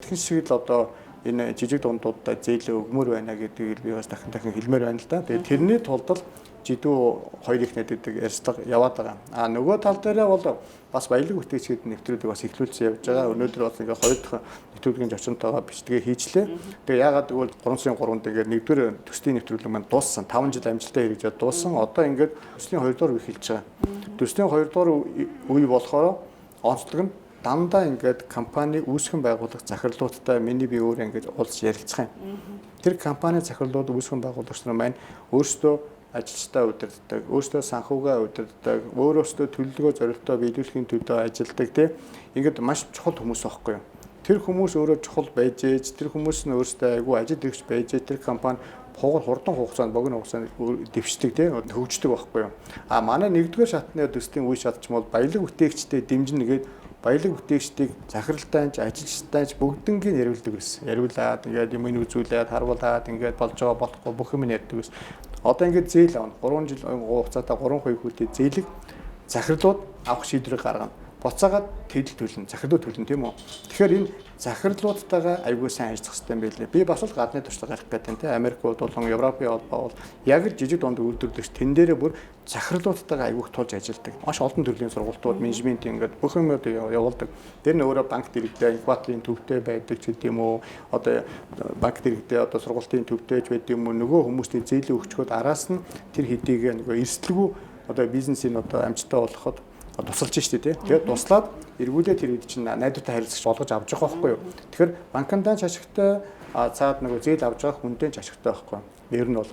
адилхан шиг л одоо энэ жижиг дундуудаа зээлээ өгмөр байна гэдгийг би бас дахин дахин хэлмээр байна л да. Тэгээд тэрний тулд л жидүү хоёр их нэдэг ярилцлага яваад байгаа. А нөгөө тал дээрээ бол бас баялаг бүтээгчид нэвтрүүлэг бас эхлүүлсэн явж байгаа. Өнөөдөр бол ингээ хоёр дахь нэвтрүүлгийн зочинтойгоо бичлэгээ хийчлээ. Тэгээ яагаад гэвэл 3 сарын 3-нд ингээ нэгдүгээр төслийн нэвтрүүлэг маань дууссан. 5 жил амжилттай хэрэгжээд дууссан. Одоо ингээд төслийн 2 дугаар үе эхэлж байгаа. Төслийн 2 дугаар үе болохоор онцлог нь дандаа ингээд компани үүсгэн байгуулах захирлуудтай миний би өөрөө ингээд уулзч ярилцах юм. Тэр компани захирлууд, үүсгэн байгуулагч нар маань өөрсдөө ажилчдаа удирддаг, өөрсдөө санхүүгээ удирддаг, өөрөөсөө төлөвлөгөө зорилтоо биелүүлэхийн төлөө ажилладаг, тий. Ингээд маш чухал хүмүүс байхгүй юу? Тэр хүмүүс өөрөө чухал байж ээж, тэр хүмүүс нь өөрсдөө айгүй ажил хэрэгч байж ээж, тэр компани хугар хурдан хугацаанд, богино хугацаанд дэвшдэг, тий, хөгждөг байхгүй юу? А манай нэгдүгээр шатны төслийн үе шат ч юм бол баялаг бүтээгчтэй дэмжинэ гээд баялаг бүтээгчдийг захиралтай ч, ажилчтай ч бүгднгийн яриулдаг байсан. Яриулаад ингээд юм ин үзүүлээд, харуулад, ингээд болж байгаа, болохгүй бүх юм ярьдаг байсан. Одоо ингээд зээл авна. 3 жил хугацаатай 3% хүүтэй зээлийг захирлууд авах шийдвэрийг гаргана. Буцаагаад тэгэл төлнө, захирлууд төлнө, тийм үү? Тэгэхээр энэ захирлуудтайгаа аягүй сайн ажиллах хэрэгтэй юм байлээ. Би бас л гадны туршлага ярих гэдэг, тийм, Америкууд болон Европын холбоо бол яг л жижиг дунд үйлдвэрлэгч тэн дээрээ бүр захирлуудтайгаа аягүй тулж ажилладаг. Маш олон төрлийн сургалтууд, менежмент, ингээд бүх юмуд явуулдаг. Тэр нь өөрөө банк дэргэдээ инкубаторын төвтэй байдаг ч гэдэм үү. Одоо банк дэргэдээ одоо сургалтын төвтэй ч байдаг юм уу. Нөгөө хүмүүстээ зээлээ өгчхөд араас нь тэр хэдийгээ нөгөө эрсдэлгүй одоо бизнесийг одоо амжилттай болгоход тусалж штэ, тий. Тэгээд туслаад эргүүлээ тэр үед чинь найдвартай харилцагч болгож авч байгаа байхгүй юу. Тэгэхээр банкндаа ч ашигтай, цаад нөгөө зээл авч байгаа хүндээ ч ашигтай байхгүй юу. Ер нь бол